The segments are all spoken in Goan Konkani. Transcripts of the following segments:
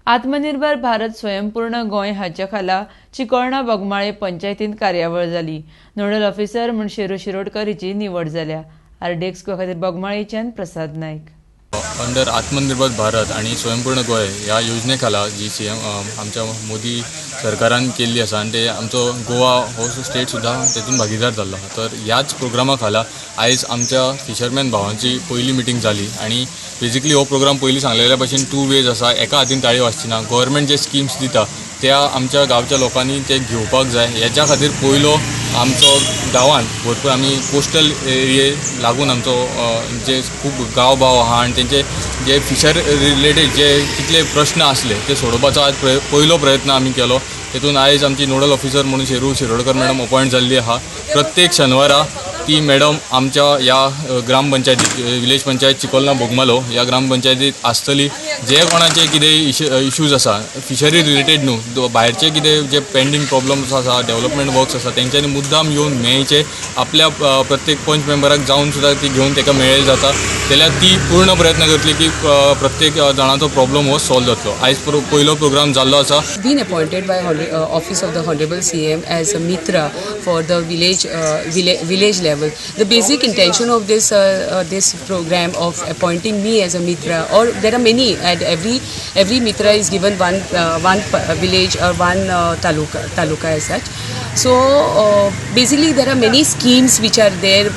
आत्मनिर्भर भारत स्वयंपूर्ण गोंय हाच्या खाला चिकोळणा बोगमाळे पंचायतींत कार्यावळ जाली. नोडल ऑफिसर म्हूण शेरू शिरोडकर हिची निवड जाल्या. आरडीएक्स गोवा खातीर बोगमाळेच्यान प्रसाद नायक. अंडर आत्मनिर्भर भारत आणि स्वयंपूर्ण गोंय ह्या योजने खाला जी सीएम आमच्या मोदी सरकारान केल्ली आसा आनी ते आमचो गोवा हो स्टेट सुद्दां तेतून भागीदार जाल्लो आहा. तर ह्याच प्रोग्रामा खाला आयज आमच्या फिशरमॅन भावांची पयली मिटींग जाली आनी बेजिकली हो प्रोग्राम पयलीं सांगलेल्या भशेन टू वेज आसा. एका हातीन ताळी वाजची ना. गोवोरमेंट जे स्किम्स दिता त्या आमच्या गांवच्या लोकांनी ते घेवपाक जाय. हेच्या खातीर पयलो आमचो गांवांत भरपूर आमी कोस्टल एरिये लागून आमचो जे खूब गांव भाव आहा आनी तेंचे जे फिशर रिलेटेड जे कितले प्रश्न आसले ते सोडोवपाचो आज पयलो प्रयत्न आमी केलो. तेतून आयज आमची नोडल ऑफिसर म्हणून शेरू शिरोडकर मॅडम अपॉयंट जाल्ली आहा. प्रत्येक शेनवारा ती मॅडम आमच्या ह्या ग्रामपंचायतीत, विलेज पंचायत चिकोलना बोगमालो ह्या ग्रामपंचायतीत आसतली. जे कोणाचे कितें इश्यूज आसा, फिशरी रिलेटेड न्हू, भायरचे कितें जे पेंडींग प्रॉब्लम्स आसा, डेवलपमेंट वर्क्स आसा, तेंच्यांनी मुद्दाम येवन मेळचे. आपल्या प्रत्येक पंच मेंबराक जावन सुद्दां ती घेवन ताका मेळ्ळे जाता जाल्यार ती पूर्ण प्रयत्न करतली की प्रत्येक जाणाचो प्रॉब्लम हो सॉल्व जातलो. आयज पयलो प्रोग्राम जाल्लो आसा. Been appointed by office of the Honorable CM as a Mitra for the village level. The basic intention of this program of appointing me as a Mitra, or there are many, at every Mitra is given one village or one taluka as such. So basically there are many schemes which are there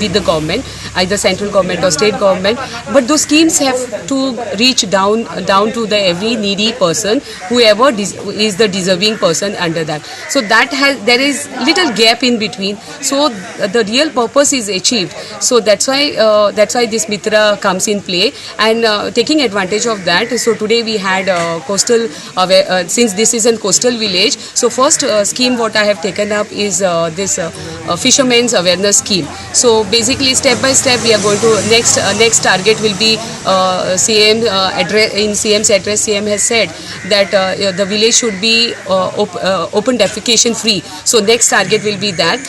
with the government, either central government or state government, but those schemes have to reach down to the every needy person, whoever is the deserving person under that. So that has there is little gap in between, so the real purpose is achieved. So that's why this Mitra comes in play and taking advantage of that. So today we had coastal since this is a coastal village, so first scheme what I have taken up is this fishermen's awareness scheme. So basically, step by step, we are going to next target will be CM address. In CM's address, CM has said that the village should be open defecation free. So next target will be that.